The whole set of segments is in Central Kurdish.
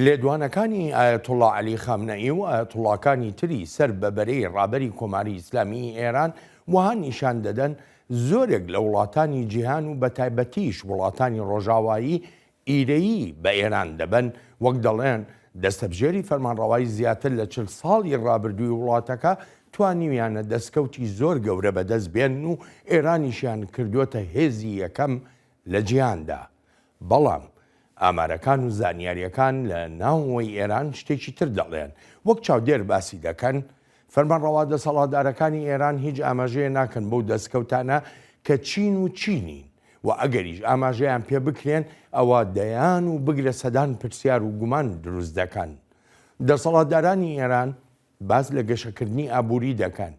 لێدوانەکانی ئایەتوڵڵا عەلی خامنەئی و ئایەتوڵڵاکانی تری سەر بە بەرەی ڕابەری کۆماری ئیسلامیی ئێران وەها نیشان دەدەن زۆرێک لە وڵاتانی جیهان و بەتایبەتیش وڵاتانی ڕۆژاوایی ئیرەیی بە ئێران دەبەن، وەک دەڵێن دەستەبژێری فەرمانڕەوای زیاتر لە 40 ساڵی ڕابردووی وڵاتەکە توانیویانە دەستکەوتی زۆر گەورە بەدەست بێنن و ئێرانیشیان کردووەتە هێزی یەکەم لە جیهاندا. بەڵام ئامارەکان و زانیارییەکان لە ناوەوەی ئێران شتێکی تر دەڵێن. وەک چاودێر باسی دەکەن، فەرمانڕەوا دەسەڵاتدارەکانی ئێران هیچ ئاماژەیە ناکەن بەو دەستکەوتانە کە چین و چی نین و ئەگەریش ئاماژەیان پێ بکرێن ئەوا دەیان و بگرە سەدان پرسیار و گومان دروست دەکەن. دەسەڵاتدارانی ئێران باس لە گەشەکردنی ئابووری دەکەن،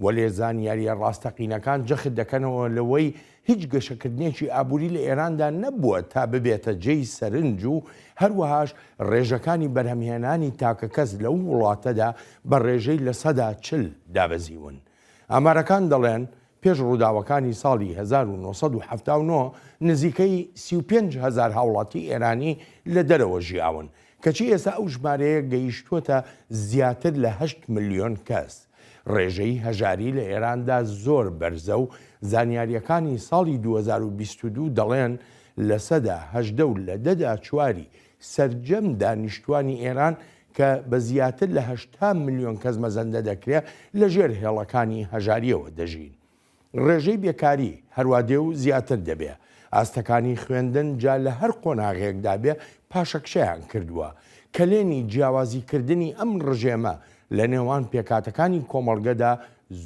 وەلێ زانیارییە ڕاستەقینەکان جەخت دەکەنەوە لەوەی هیچ گەشەکردنێکی ئابووری لە ئێراندا نەبووە تا ببێتە جێی سەرنج و هەروەهاش ڕێژەکانی بەرهەمهێنانی تاکەکەس لەو وڵاتەدا بە ڕێژەی 40% دابەزیون. ئامارەکان دەڵێن پێش ڕووداوەکانی ساڵی 1979 نزیکەی 35 هەزار هاوڵاتی ئێرانی لە دەرەوە ژیاون، کەچی ئێستا ئەو ژمارەیە گەیشتووەتە زیاتر لە 8 ملیۆن کەس. ڕێژەی هەژاری لە ئێراندا زۆر بەرزە و زانیارییەکانی ساڵی 2022 دەڵێن 18% و لە دەدا چواری سەرجەم دانیشتوانی ئێران کە بە زیاتر لە 80 ملیۆن کەس مەزەندە دەکرێ لە ژێر هێڵەکانی هەژارییەوە دەژین. ڕێژەی بێکاری هەروا دێ و زیاتر دەبێ. ئاستەکانی خوێندن جا لە هەر قۆناغێکدا بێ پاشەکشەیان کردووە. کەلێنی جیاوازیکردنی ئەم ڕژێمە لە نێوان پێکهاتەکانی کۆمەڵگەدا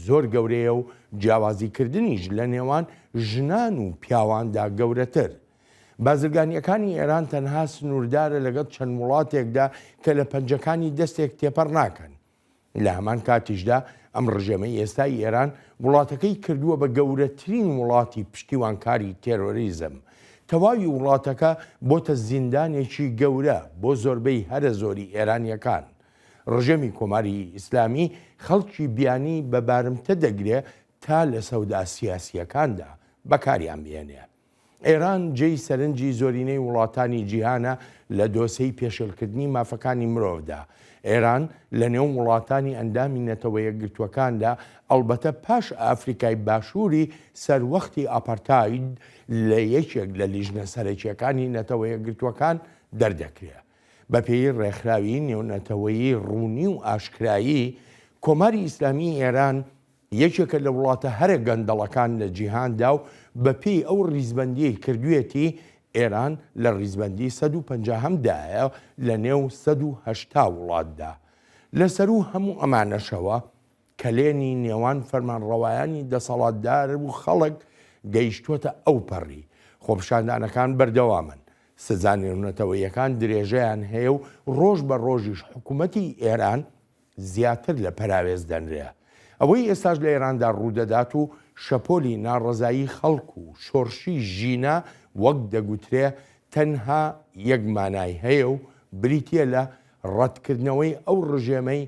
زۆر گەورەیە و جیاوازیکردنیش لە نێوان ژنان و پیاواندا گەورەتر. بازرگانییەکانی ئێران تەنها سنووردارە لەگەڵ چەند وڵاتێکدا کە لە پەنجەکانی دەستێک تێپەڕ ناکەن. لە هەمان کاتیشدا ئەم ڕژێمەی ئێستای ئێران وڵاتەکەی کردووە بە گەورەترین وڵاتی پشتیوانکاری تێرۆریزم. تەواوی وڵاتەکە بۆتە زیندانێکی گەورە بۆ زۆربەی هەرە زۆری ئێرانییەکان. ڕژێمی کۆماری ئیسلامی خەڵکی بیانی بە بارمتە دەگرێ تا لە سەودا سیاسییەکاندا بەکاریان بهێنێ. ئێران جێی سەرنجی زۆرینەی وڵاتانی جیهانە لە دۆسێی پێشێلکردنی مافەکانی مرۆڤدا. ئێران لە نێو وڵاتانی ئەندامی نەتەوە یەکگرتووەکاندا، ئەڵبەتە پاش ئافریکای باشووری سەروەختی ئاپارتاید، لە یەکێک لە لیژنە سەرەکییەکانی نەتەوە یەکگرتووەکان دەردەکرێ. بەپێی ڕێکخراوی نێونەتەوەیی ڕوونی و ئاشکرایی، کۆماری ئیسلامیی ئێران یەکێکە لە وڵاتە هەرە گەندەڵەکان لە جیهاندا و بەپێی ئەو ڕیزبەندیەی کردویەتی ئێران لە ڕیزبەندی 150 هەم دایە لە نێو 180 وڵاتدا. لە سەروو هەموو ئەمانەشەوە کەلێنی نێوان فەرمانڕەوایانی دەسەڵاتدار و خەڵک گەیشتووەتە ئەوپەڕی. خۆپیشاندانەکان بەردەوامن. سزا نێونەتەوەییەکان درێژەیان هەیە و ڕۆژ بە ڕۆژیش حکوومەتی ئێران زیاتر لە پەراوێز دەنرێ. ئەوەی ئێستاش لە ئێراندا ڕوودەدات و شەپۆلی ناڕەزایی خەڵک و شۆڕشی ژینا وەک دەگوترێ تەنها یەک مانای هەیە و بریتییە لە ڕەتکردنەوەی ئەو ڕژێمەی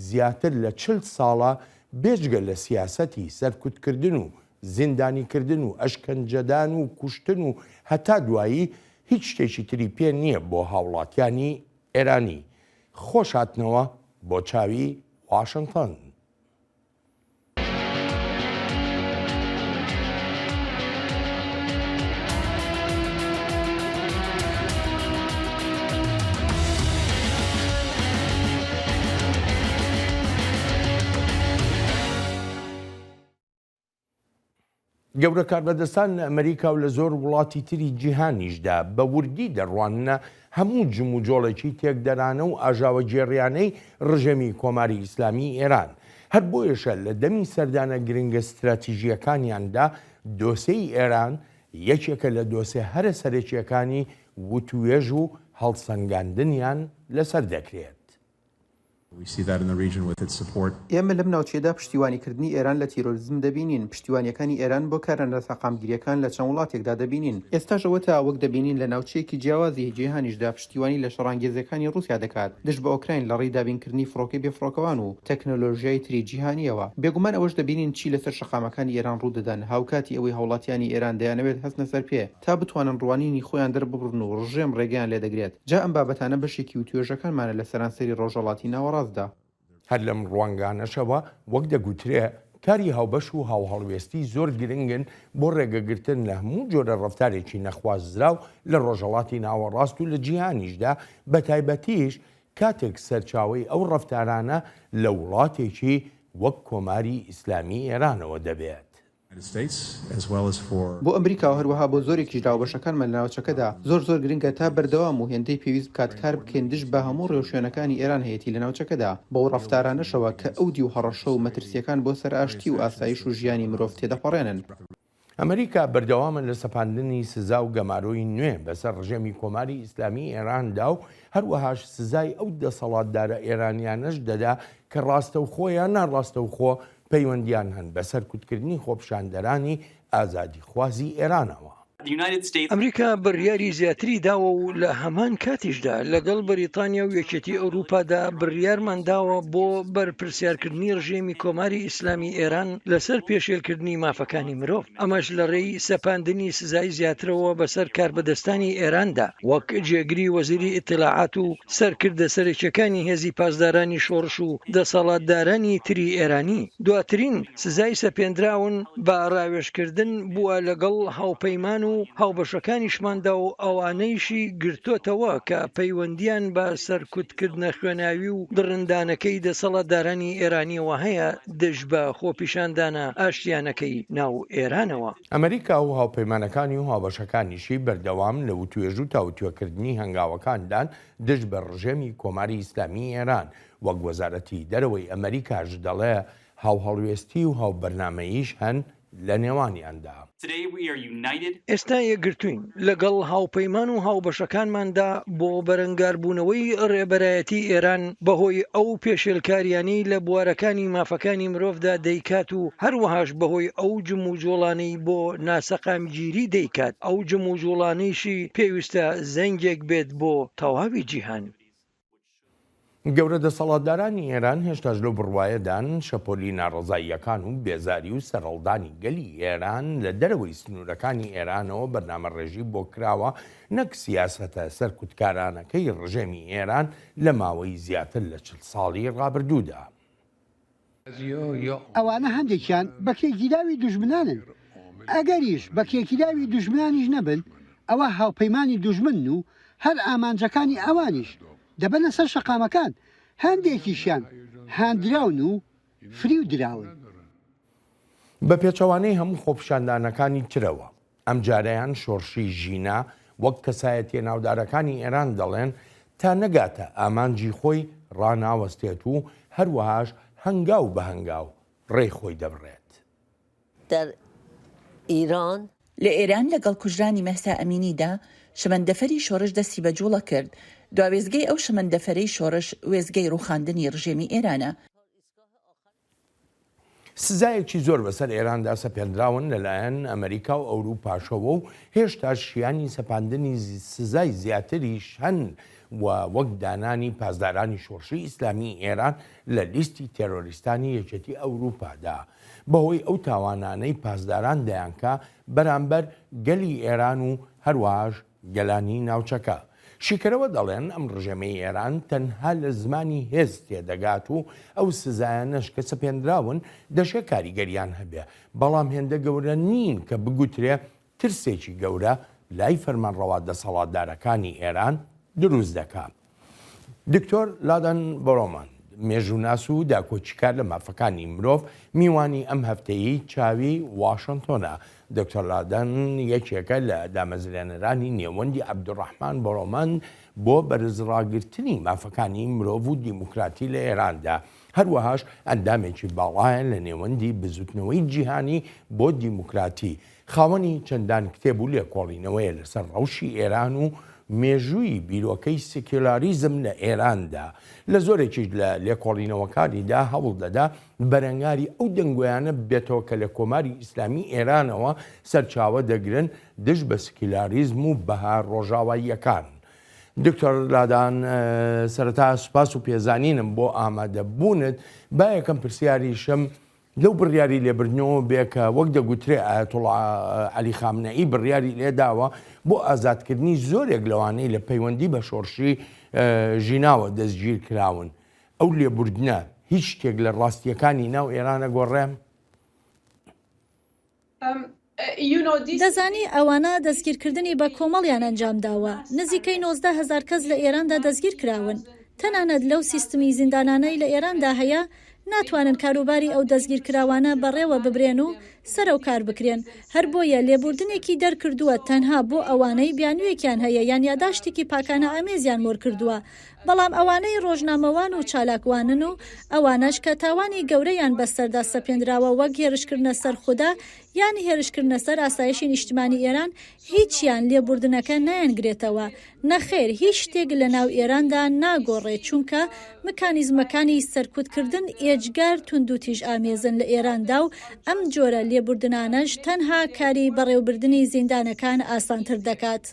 زیاتر لە 40 ساڵە بێجگە لە سیاسەتی سەرکوتکردن و زیندانیکردن و ئەشکەنجەدان و کوشتن و هەتا دوایی هیچ شتێکی تری پێ نییە بۆ هاوڵاتیانی ئێرانی. خۆش هاتنەوە بۆ چاوی واشنتۆن. گەورە کاربەدەستان لە ئەمریکا و لە زۆر وڵاتی تری جیهانیشدا بە وردی دەڕواننە هەموو جموجۆڵێکی تێکدەرانە و ئاژاوەگێڕیانەی ڕژێمی کۆماری ئیسلامیی ئێران. هەر بۆیەشە لە دەمی سەردانە گرنگە ستراتیژییەکانیاندا دۆسێی ئێران یەکێکە لە دۆسێ هەرە سەرەکییەکانی وتوێژ و هەڵسەنگاندنیان لەسەر دەکرێت. ئێمە لەم ناوچەیەدا پشتیوانیکردنی ئێران لە تیرۆریزم دەبینین، پشتیوانییەکانی ئێران بۆ کارە ناسەقامگیرییەکان لە چەند وڵاتێکدا دەبینین. ئێستاش ئەوەتا وەک دەبینین لە ناوچەیەکی جیاوازی جیهانیشدا پشتیوانی لە شەڕانگێزییەکانی ڕووسیا دەکات دژ بە ئۆکراین لە ڕێی دابینکردنی فڕۆکەی بێفڕۆکەوان و تەکنەلۆژیای تری جیهانییەوە. بێگومان ئەوەش دەبینین چی لەسەر شەقامەکانی ئێران ڕوودەدەن، هاوکاتی ئەوەی هاوڵاتیانی ئێران دەیانەوێت هەستنە سەر پێ تا بتوانن ڕوانینی خۆیان دەرببڕن و ڕژێم ڕێگەیان لێدەگرێت. جا ئەم بابەتانە بەشێکی وتوێژەکانمانە لە سەرانسەری ڕۆژهەڵاتی ناوەڕاستدا. هەر لەم ڕوانگانەشەوە وەک دەگوترێ کاری هاوبەش و هاوهەڵوێستی زۆر گرنگن بۆ ڕێگەگرتن لە هەموو جۆرە ڕەفتارێکی نەخوازراو لە ڕۆژهەڵاتی ناوەڕاست و لە جیهانیشدا، بەتایبەتیش کاتێک سەرچاوەی ئەو ڕەفتارانە لە وڵاتێکی وەک کۆماری ئیسلامی ئێرانەوە دەبێت. بۆ ئەمریکا و هەروەها بۆ زۆرێکیش لە هاوبەشەکانمان لە ناوچەکەدا زۆر زۆر گرنگە تا بەردەوام و هێندەی پێویست بکات کار بکەین دژ بە هەموو ڕێوشوێنەکانی ئێران هەیەتی لە ناوچەکەدا بەو ڕەفتارانەشەوە کە ئەو دیو هەڕەشە و مەترسییەکان بۆ سەر ئاشتی و ئاسایش و ژیانی مرۆڤ تێدەپەڕێنن. ئەمریکا بەردەوامە لە سەپاندنی سزا و گەمارۆی نوێ بەسەر ڕژێمی کۆماری ئیسلامی ئێراندا و هەروەهاش سزای ئەو دەسەڵاتدارە ئێرانیانەش دەدا کە ڕاستەوخۆ یان ناڕاستەوخۆ پەیوەندیان هەن بە سەرکوتکردنی خۆپیشاندەرانی ئازادیخوازی ئێرانەوە. ئەمریکا بڕیاری زیاتری داوە و لە هەمان کاتیشدا لەگەڵ بەریتانیا و یەکێتی ئەوروپادا بڕیارمان داوە بۆ بەرپرسیارکردنی ڕژێمی کۆماری ئیسلامی ئێران لەسەر پێشێلکردنی مافەکانی مرۆڤ، ئەمەش لە ڕێی سەپاندنی سزای زیاترەوە بەسەر کاربەدەستانی ئێراندا وەک جێگری وەزیری ئیتلاعات و سەرکردە سەرەکیەکانی هێزی پاسدارانی شۆڕش و دەسەڵاتدارانی تری ئێرانی. دواترین سزای سەپێندراون بە ڕاوێژکردن بووە لەگەڵ هاوپەیمان و هاوبەشەکانیشماندا و ئەوانەیشی گرتۆتەوە کە پەیوەندیان بە سەرکوتکردنە خوێناوی و دڕندانەکەی دەسەڵاتدارانی ئێرانیەوە هەیە دژ بە خۆپیشاندانە ئاشتیانەکەی ناو ئێرانەوە. ئەمریکا و هاوپەیمانەکانی و هاوبەشەکانیشی بەردەوام لە وتوێژ و تاوتوێکردنی هەنگاوەکاندان دژ بە ڕژێمی کۆماری ئیسلامیی ئێران، وەک وەزارەتی دەرەوەی ئەمریکاش دەڵێ هاوهەڵوێستی و هاوبەرنامەییش هەن لە نێوانیاندا. ئێستا یەکگرتووین لەگەڵ هاوپەیمان و هاوبەشەکانماندا بۆ بەرەنگاربوونەوەی ڕێبەرایەتی ئێران بەهۆی ئەو پێشێلکاریانەی لە بوارەکانی مافەکانی مرۆڤدا دەیکات و هەروەهاش بەهۆی ئەو جموجوڵانەی بۆ ناسەقامگیری دەیکات، ئەو جموجوڵانەیشی پێویستە زەنگێک بێت بۆ تەواوی جیهان. گەورە دەسەڵاتدارانی ئێران هێشتاش لەو بڕوایەدان شەپۆلی ناڕەزاییەکان و بێزاری و سەرهەڵدانی گەلی ئێران لە دەرەوەی سنوورەکانی ئێرانەوە بەرنامەڕێژی بۆ کراوە نەک سیاسەتە سەرکوتکارانەکەی ڕژێمی ئێران لە ماوەی زیاتر لە 40 ساڵی ڕابردوودا. ئەوانە هەندێکیان بەکرێگیراوی دوژمنانن، ئەگەریش بەکرێگیراوی دوژمنانیش نەبن، ئەوا هاوپەیمانی دوژمنن و هەر ئامانجەکانی ئەوانیش دەبەنە سەر شەقامەکان، هەندێکیشیان هاندراون و فریو دراون. بە پێچەوانەی هەموو خۆپیشاندانەکانی ترەوە، ئەمجارەیان شۆڕشی ژینا وەک کەسایەتیە ناودارەکانی ئێران دەڵێن تا نەگاتە ئامانجی خۆی ڕاناوەستێت و هەروەهاش هەنگاو بە هەنگاو ڕێی خۆی دەبڕێت. در ایران. لە ئێران لەگەڵ کوژرانی مەهسا ئەمینیدا، شەمەندەفەری شۆڕش دەستی بە جووڵە کرد. دوا وێستگەی ئەو شەمەندەفەرەی شۆڕش، وێستگەی ڕووخاندنی ڕژێمی ئێرانە. سزایەکی زۆر بەسەر ئێراندا سەپێندراون لەلایەن ئەمریکا و ئەوروپاشەوە و هێشتاش شیانی سەپاندنی سزای زیاتریش هەن و وەک دانانی پاسدارانی شۆڕشی ئیسلامیی ئێران لە لیستی تێرۆریستانی یەکێتی ئەوروپادا بەهۆی ئەو تاوانانەی پاسداران دەیانکا بەرامبەر گەلی ئێران و هەروەهاش گەلانی ناوچەکە. شیکەرەوە دەڵێن ئەم ڕژێمەی ئێران تەنها لە زمانی هێز تێدەگات و ئەو سزایانەش کە سەپێندراون دەشێ کاریگەریان هەبێ بەڵام هێندە گەورە نین کە بگوترێ ترسێکی گەورە لای فەرمانڕەوا دەسەڵاتدارەکانی ئێران دروست دەکا. دکتۆر لادەن بۆرۆمەند، مێژووناس و داکۆکیکار لە مافەکانی مرۆڤ، میوانی ئەم هەفتەیەی چاوی واشنتۆنە. دکتۆر لادەن یەکێکە لە دامەزرێنەرانی نێوەندی عەبدولڕەحمان بۆرۆمەند بۆ بەرزڕاگرتنی مافەکانی مرۆڤ و دیموکراتی لە ئێراندا، هەروەهاش ئەندامێکی باڵایە لە نێوەندی بزوتنەوەی جیهانی بۆ دیموکراتی. خاوەنی چەندان کتێب و لێکۆڵینەوەیە لەسەر ڕەوشی ئێران و. مێژووی بیرۆکەی سیکیولاریزم لە ئێراندا. لە زۆرێکیش لە لێکۆڵینەوەکانیدا هەوڵ دەدا بەرەنگاری ئەو دەنگۆیانە ببێتەوە کە لە کۆماری ئیسلامی ئێرانەوە سەرچاوە دەگرن دژ بە سکیلاریزم و بەها ڕۆژاواییەکان. دکتۆر لادان سەرەتا سوپاس و پێزانینم بۆ ئامادەبوونت، با یەکەم پرسیاریشم لەو بڕیاری لێبردنەوە بێ کە وەک دەگوترێ ئایەتوڵا عەلی خامنەئی بڕیاری لێداوە بۆ ئازادکردنی زۆرێک لەوانەی لە پەیوەندی بە شۆڕشی ژیناوە دەستگیرکراون. ئەو لێبوردنە هیچ شتێک لە ڕاستییەکانی ناو ئێران ئەگۆڕێ؟ دەزانی ئەوانە دەستگیرکردنی بە کۆمەڵیان ئەنجامداوە، نزیکەی 19 هەزار کەس لە ئێراندا دەستگیرکراون، تەنانەت لەو سیستمی زیندانانەی لە ئێراندا هەیە ناتوانن کاروباری ئەو دەستگیرکراوانە بەڕێوە ببرێن و سەرەوکار بکرێن، هەر بۆیە لێبوردنێکی دەرکردووە تەنها بۆ ئەوانەی بیانوویەکیان هەیە یان یاداشتێکی پاکانە ئامێزیان مۆرکردووە بەڵام ئەوانەی ڕۆژنامەوان و چالاکوانن و ئەوانەش کە تاوانی گەورەیان بەسەردا سەپێنراوە وەک هێرشکردنە سەر خودا یان هێرشکردنە سەر ئاسایشی نیشتمانی ئێران هیچیان لێبوردنەکە نایانگرێتەوە، نەخێر هیچ شتێک لەناو ئێراندا ناگۆڕێ چونکە مکانیزمەکانی سەرکوتکردن ئێجگار توندوتیژئامێزن لە ئێراندا و ئەم جۆرە لێبوردنانەش تەنها کاری بەڕێوبردنی زیندانەکان ئاسانتر دەکات.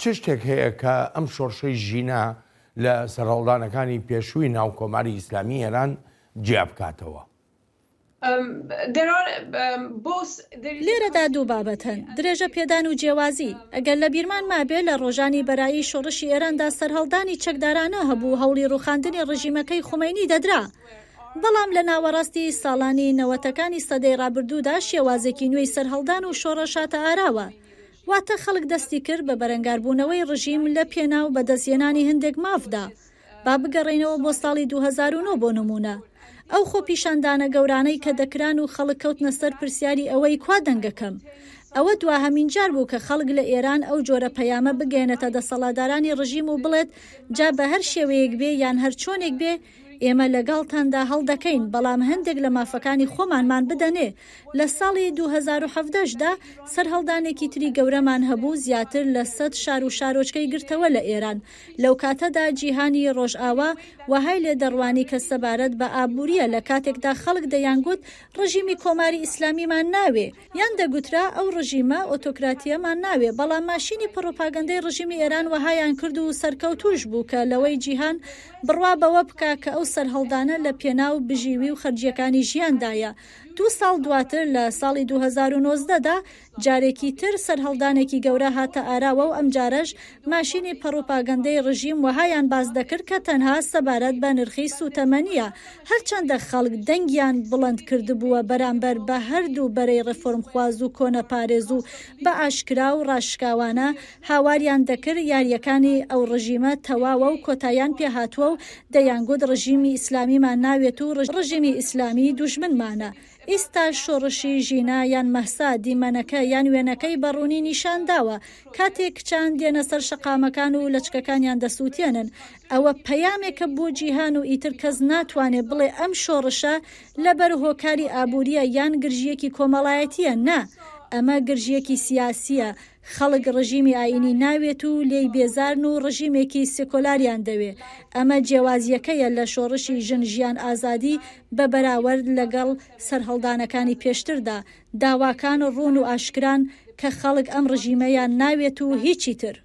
چ شتێک هەیە کە ئەم شۆڕشەی ژینا لە سەرهەڵدانەکانی پێشووی ناو کۆماری ئیسلامی ئێران جیا بکاتەوە؟ لێرەدا دوو بابەت هەن، درێژە پێدان و جیاوازی. ئەگەر لە بیرمان مابێ لە ڕۆژانی بەرایی شۆڕشی ئێراندا سەرهەڵدانی چەکدارانە هەبوو و هەوڵی ڕووخاندنی ڕژیمەکەی خومەینی دەدرا. بەڵام لە ناوەڕاستی ساڵانی نەوەتەکانی سەدەی ڕابردوودا شێوازێکی نوێی سەرهەڵدان و شۆڕش هاتە ئاراوە. واتە خەڵک دەستی کرد بە بەرەنگاربوونەوەی ڕژیم لە پێناو بەدەستهێنانی هەندێک مافدا. با بگەڕێینەوە بۆ ساڵی 2009 بۆ نموونە. ئەو خۆپیشاندانە گەورانەی کە دەکران و خەڵک کەوتنە سەر پرسیاری ئەوەی کوا دەنگەکەم؟ ئەوە دواهەمین جار بوو کە خەڵک لە ئێران ئەو جۆرە پەیامە بگەیەنێتە دەسەڵاتدارانی ڕژیم و بڵێت جا بە هەر شێوەیەک بێ یان هەر چۆنێک بێ ئێمە لەگەڵتاندا هەڵدەکەین بەڵام هەندێک لە مافەکانی خۆمانمان بدەنێ لە ساڵی 2017 دا سەرهەڵدانێکی تری گەورەمان هەبوو زیاتر لە سەد شار و شارۆچکەی گرتەوە لە ئێران لەو کاتەدا جیهانی ڕۆژئاوا وەهای لێ دەڕوانی کە سەبارەت بە ئابوورییە لە کاتێکدا خەڵک دەیانگوت ڕژیمی کۆماری ئیسلامیمان ناوێ یان دەگوترا ئەو ڕژیمە ئۆتۆکراتییەمان ناوێ بەڵام ماشینی پڕوپاگەندەی ڕژیمی ئێران وەهایان کرد و سەرکەوتووش بوو کە لەوەی جیهان بڕوا بەوە بکا کە ئەو سەرهەڵدانە لە پێناو بژیوی و خەرجییەکانی ژیاندایە دوو ساڵ دواتر لە ساڵی 2019 دا جارێکی تر سەرهەڵدانێکی گەورە هاتە ئاراوە و ئەمجارەش ماشینی پڕوپاگەندەی ڕژیم وەهایان باس دەکرد کە تەنها سەبارەت بە نرخی سووتەمەنییە، هەرچەندە خەڵک دەنگیان بڵند کردبووە بەرامبەر بە هەردوو بەرەی ڕێفۆرمخواز و کۆنەپارێز و بە ئاشکرا و ڕاشکاوانە هاواریان دەکرد یارییەکانی ئەو ڕژیمە تەواوە و کۆتاییان پێهاتووە و دەیانگوت ڕژیمی ئیسلامیمان ناوێت و ڕژیمی ئیسلامی دوژمنمانە. ئیستاش شۆڕشی ژینا یان مەهسا دیمەنەکە یان وێنەکەی بە ڕوونی نیشان داوە، کاتێک کچان دێنە سەر شەقامەکان و لەچکەکانیان دەسووتێنن، ئەوە پەیامێکە بۆ جیهان و ئیتر کەس ناتوانێ بڵێ ئەم شۆڕشە لەبەر هۆکاری ئابوورییە یان گرژییەکی کۆمەڵایەتییە، نا، ئەمە گرژییەکی سیاسییە، خەڵک ڕژیمی ئایینی ناوێت و لێی بێزارن و ڕژیمێکی سێکۆلاریان دەوێ. ئەمە جیاوازییەکەیە لە شۆڕشی ژن ژیان ئازادی بە بەراوەرد لەگەڵ سەرهەڵدانەکانی پێشتردا. داواکان ڕوون و ئاشکران کە خەڵک ئەم ڕژیمەیان ناوێت و هیچی تر.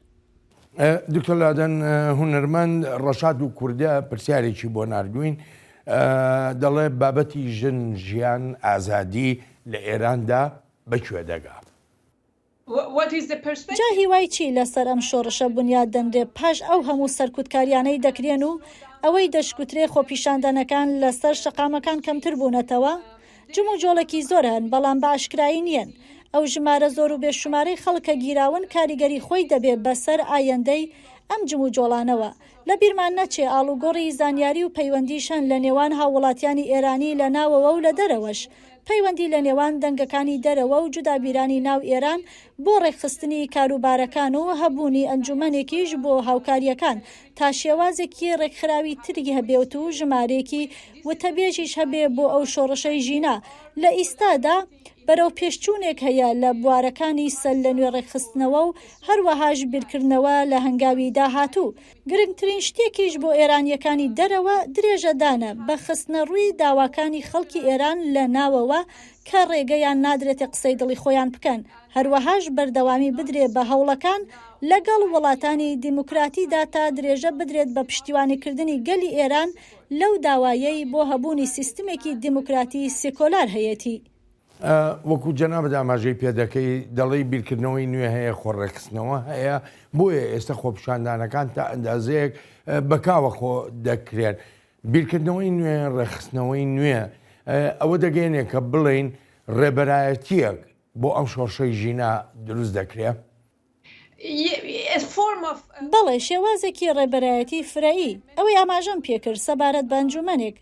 دکتۆر لادەن هونەرمەند ڕەشاد و کوردە پرسیارێکی بۆ ناردووین دەڵێ بابەتی ژن ژیان ئازادی لە ئێراندا بەکوێ دەگا؟ جا هیوای چی لەسەر ئەم شۆڕشە بنیات دەنرێ پاش ئەو هەموو سەرکوتکاریانەی دەکرێن و ئەوەی دەشگوترێ خۆپیشاندانەکان لەسەر شەقامەکان کەمتر بوونەتەوە؟ جموجۆڵێکی زۆر هەن بەڵام بە ئاشکرایی نیەن. ئەو ژمارە زۆر و بێشومارەی خەڵک کە گیراون کاریگەری خۆی دەبێ بەسەر ئایەندەی ئەم جموجۆڵانەوە. لە بیرمان نەچێ ئاڵوگۆڕی زانیاری و پەیوەندیش هەن لە نێوان هاووڵاتیانی ئێرانی لە ناوەوە و لە دەرەوەش. پەیوەندی لە نێوان دەنگەکانی دەرەوە و جودابیرانی ناو ئێران بۆ ڕێکخستنی کاروبارەکان و هەبوونی ئەنجومەنێکیش بۆ هاوکارییەکان تا شێوازێکی ڕێکخراوی تری هەبێت و ژمارەیەکی وتەبێژیش هەبێ بۆ ئەو شۆڕشەی ژینا لە ئیستادا بەرەوپێشچوونێک هەیە لە بوارەکانی سەرلەنوێ ڕێکخستنەوە و هەروەهاش بیرکردنەوە لە هەنگاوی داهاتوو. گرنگترین شتێکیش بۆ ئێرانییەکانی دەرەوە درێژەدانە بە خستنەڕووی داواکانی خەڵکی ئێران لە ناوەوە کە ڕێگەیان نادرێتێ قسەی دڵی خۆیان بکەن، هەروەهاش بەردەوامی بدرێ بە هەوڵەکان لەگەڵ وڵاتانی دیموکراتیدا تا درێژە بدرێت بە پشتیوانیکردنی گەلی ئێران لەو داوایەی بۆ هەبوونی سیستمێکی دیموکراتی سیکۆلار هەیەتی. وەکو جەنابت ئاماژەی پێ دەکەی دەڵێی بیرکردنەوەی نوێ هەیە، خۆڕێکخستنەوە هەیە، بۆیە ئێستا خۆپیشاندانەکان تا ئەندازەیەک بە کاوەخۆ دەکرێن. بیرکردنەوەی نوێ، ڕێکخستنەوەی نوێ ئەوە دەگەیەنێ کە بڵێین ڕێبەرایەتییەک بۆ ئەم شۆڕشەی ژینا دروست دەکرێ؟ بەڵێ، شێوازێکی ڕێبەرایەتی فرەیی، ئەوەی ئاماژەم پێکرد سەبارەت بە ئەنجومەنێک.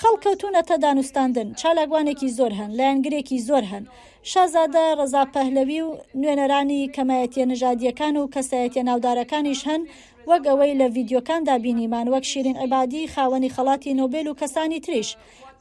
خەڵک کەوتوونەتە دانوستاندن، چالاکوانێکی زۆر هەن، لایەنگرێکی زۆر هەن. شازادە ڕەزا پەهلەوی و نوێنەرانی کەمایەتییە نەژادییەکان و کەسایەتییە ناودارەکانیش هەن، وەک ئەوەی لە ڤیدیۆکاندا بینیمان، وەک شیرین عیبادی خاوەنی خەڵاتی نۆبێل و کەسانی تریش.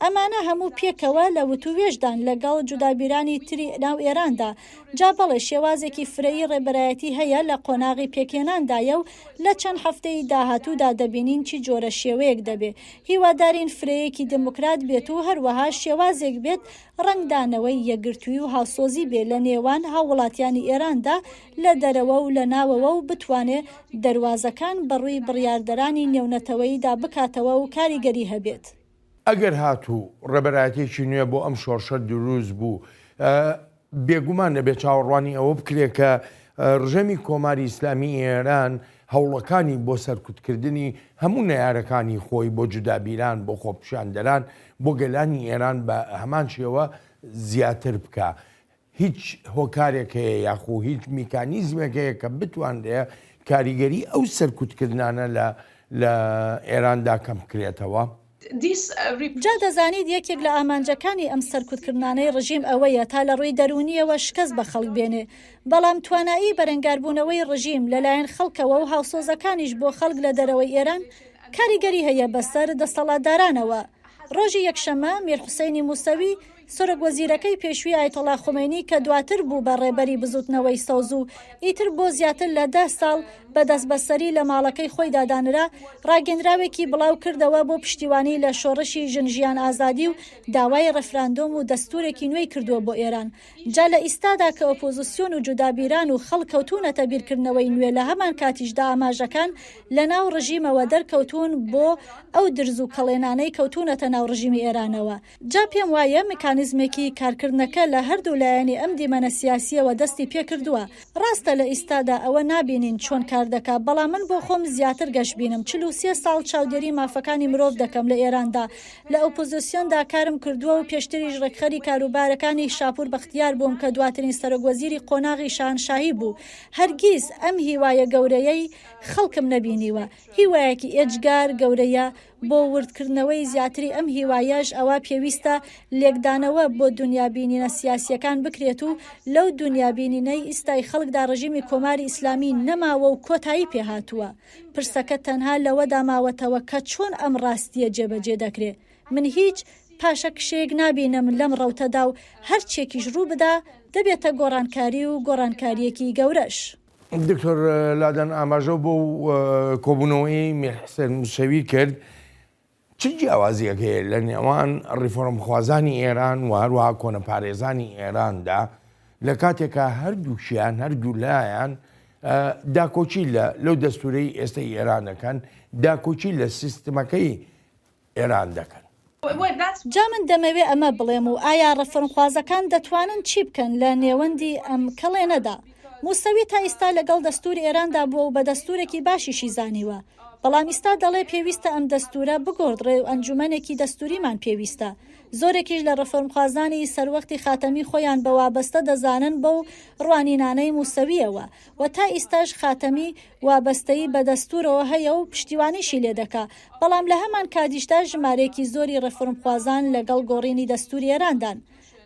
ئەمانە هەموو پێکەوە لە وتووێژدان لەگەڵ جودابیرانی تری ناو ئێراندا. جا بەڵێ شێوازێکی فرەیی ڕێبەرایەتی هەیە لە قۆناغی پێکهێناندایە و لە چەند هەفتەی داهاتوودا دەبینین چی جۆرە شێوەیەک دەبێ. هیوادارین فرەیەکی دێموکرات بێت و هەروەها شێوازێک بێت ڕەنگدانەوەی یەکگرتووی و هاوسۆزی بێ لە نێوان هاووڵاتیانی ئێراندا لە دەرەوە و لە ناوەوە و بتوانێ دەروازەکان بە ڕووی بڕیاردەرانی نێونەتەوەییدا بکاتەوە و کاریگەری هەبێت. ئەگەر هاتوو ڕێبەرایەتیەکی نوێ بۆ ئەم شۆڕشە دروست بوو، بێگومان دەبێت چاوەڕوانی ئەوە بکرێت کە ڕژێمی کۆماری ئیسلامی ئێران هەوڵەکانی بۆ سەرکوتکردنی هەموو نەیارەکانی خۆی، بۆ جودابیران، بۆ خۆپیشاندەران، بۆ گەلانی ئێران بە هەمان شێوە زیاتر بکا. هیچ هۆکارێک هەیە یاخو هیچ میکانیزمێک هەیە کە بتوانرێ کاریگەری ئەو سەرکوتکردنانە لە لە ئێراندا کەم بکرێتەوە؟ جا دەزانیت یەکێک لە ئامانجەکانی ئەم سەرکوتکردنانەی ڕژیم ئەوەیە تا لە ڕووی دەروونییەوە شکست بە خەڵک بێنێ، بەڵام توانایی بەرەنگاربوونەوەی ڕژیم لەلایەن خەڵکەوە و هاوسۆزەکانیش بۆ خەڵک لە دەرەوەی ئێران کاریگەری هەیە بەسەر دەسەڵاتدارانەوە. ڕۆژی یەکشەممە میر حوسەینی موسەوی، سەرۆک وەزیرەکەی پێشوی ئایەتوڵا خومەینی کە دواتر بوو بە ڕێبەری بزوتنەوەی سەوز و ئیتر بۆ زیاتر لە دە ساڵ بە دەستبەسەری لە ماڵەکەی خۆیدا دانرا، ڕاگەندراوێکی بڵاو کردەوە بۆ پشتیوانی لە شۆڕشی ژن ژیان ئازادی و داوای ڕێفراندۆم و دەستورێکی نوێی کردووە بۆ ئێران. جا لە ئیستادا کە ئۆپۆزسیۆن و جودابیران و خەڵک کەوتوونەتە بیرکردنەوەی نوێ لە هەمان کاتیشدا ئاماژەکان لە ناو ڕژیمەوە دەرکەوتوون بۆ ئەو درز و کەڵێنانەی کەوتوونەتە ناو ڕژیمی ئێرانەوە جا پێم وایە مکانیزمێکی کارکردنەکە لە هەردوو لایەنی ئەم دیمەنە سیاسییەوە دەستی پێکردووە. ڕاستە لە ئیستادا ئەوە نابینین چۆن کار دەکا، بەڵام من بۆ خۆم زیاتر گەشبینم. 43 ساڵ چاودێری مافەکانی مرۆڤ دەکەم لە ئێراندا. لە ئۆپۆزسیۆندا کارم کردووە و پێشتریش ڕێکخەری کاروبارەکانی شاپور بەختیار بووم کە دواترین سەرۆکوەزیری قۆناغی شاهنشاهی بوو. هەرگیز ئەم هیوایە گەورەیەی خەڵکم نەبینیوە. هیوایەکی ئێجگار گەورەیە بۆ وردکردنەوەی زیاتری ئەم هیوایەش ئەوا پێویستە لێکدانەوە بۆ دونیابینینە سیاسییەکان بکرێت و لەو دونیابینینەی ئیستای خەڵکدا ڕژیمی کۆماری ئیسلامی نەماوە و کۆتایی پێهاتووە. پرسەکە تەنها لەوەدا ماوەتەوە کە چۆن ئەم ڕاستییە جێبەجێ دەکرێ. من هیچ پاشەکشەیەک نابینم لەم ڕەوتەدا و هەرچیەکیش ڕووبدا دەبێتە گۆڕانکاری و گۆڕانکارییەکی گەورەش. دکتۆر لادان ئاماژە بۆ کۆبوونەوەی میر حسێن موسەوی کرد، چ جیاوازییەک هەیە لە نێوان ڕیفۆرمخوازانی ئێران و هەروەها کۆنەپارێزانی ئێراندا لە کاتێکا هەردووکیان هەردوولایان داکۆکی لە لەو دەستورەی ئێستای ئێران دەکەن داکۆکی لە سیستمەکەی ئێران دەکەن. جا من دەمەوێ ئەمە بڵێم و ئایا ڕێفۆرمخوازەکان دەتوانن چی بکەن لە نێوەندی ئەم کەڵێنەدا؟ موسەوی تا ئیستا لەگەڵ دەستوری ئێراندا بووە و بە دەستورێکی باشیشی زانیوە، بەڵام ئیستا دەڵێ پێویستە ئەم دەستورە بگۆڕدرێ و ئەنجومەنێکی دەستوریمان پێویستە. زۆرێکیش لە ڕێفۆرمخوازانی سەروەختی خاتەمی خۆیان بە وابەستە دەزانن بەو ڕوانینانەی موسەوییەوە و تا ئیستاش خاتەمی وابەستەیی بە دەستورەوە هەیە و پشتیوانیشی لێ دەکا، بەڵام لە هەمان کاتیشدا ژمارەیەکی زۆری ڕێفۆرمخوازان لەگەڵ گۆڕینی دەستوری ئێراندان.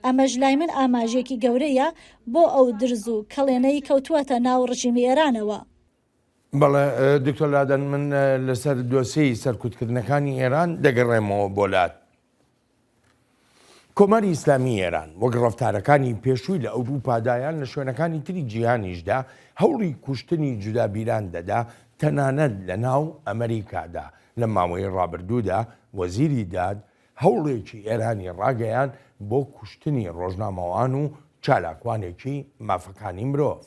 ئەمەش لای من ئاماژەیەکی گەورەیە بۆ ئەو درز و کەڵێنەی کەوتووەتە ناو ڕژیمی ئێرانەوە. بەڵێ دکتۆر لادەن من لەسەر دۆسێی سەرکوتکردنەکانی ئێران دەگەڕێمەوە بۆ لات. کۆماری ئیسلامی ئێران وەک ڕەفتارەکانی پێشووی لە ئەوروپادا یان لە شوێنەکانی تری جیهانیشدا هەوڵی کوشتنی جودابیران دەدا تەنانەت لە ناو ئەمریکادا لە ماوەی ڕابردوودا وەزیری داد هەوڵێکی ئێرانی ڕاگەیاند بۆ کوشتنی ڕۆژنامەوان و چالاکوانێکی مافەکانی مرۆڤ.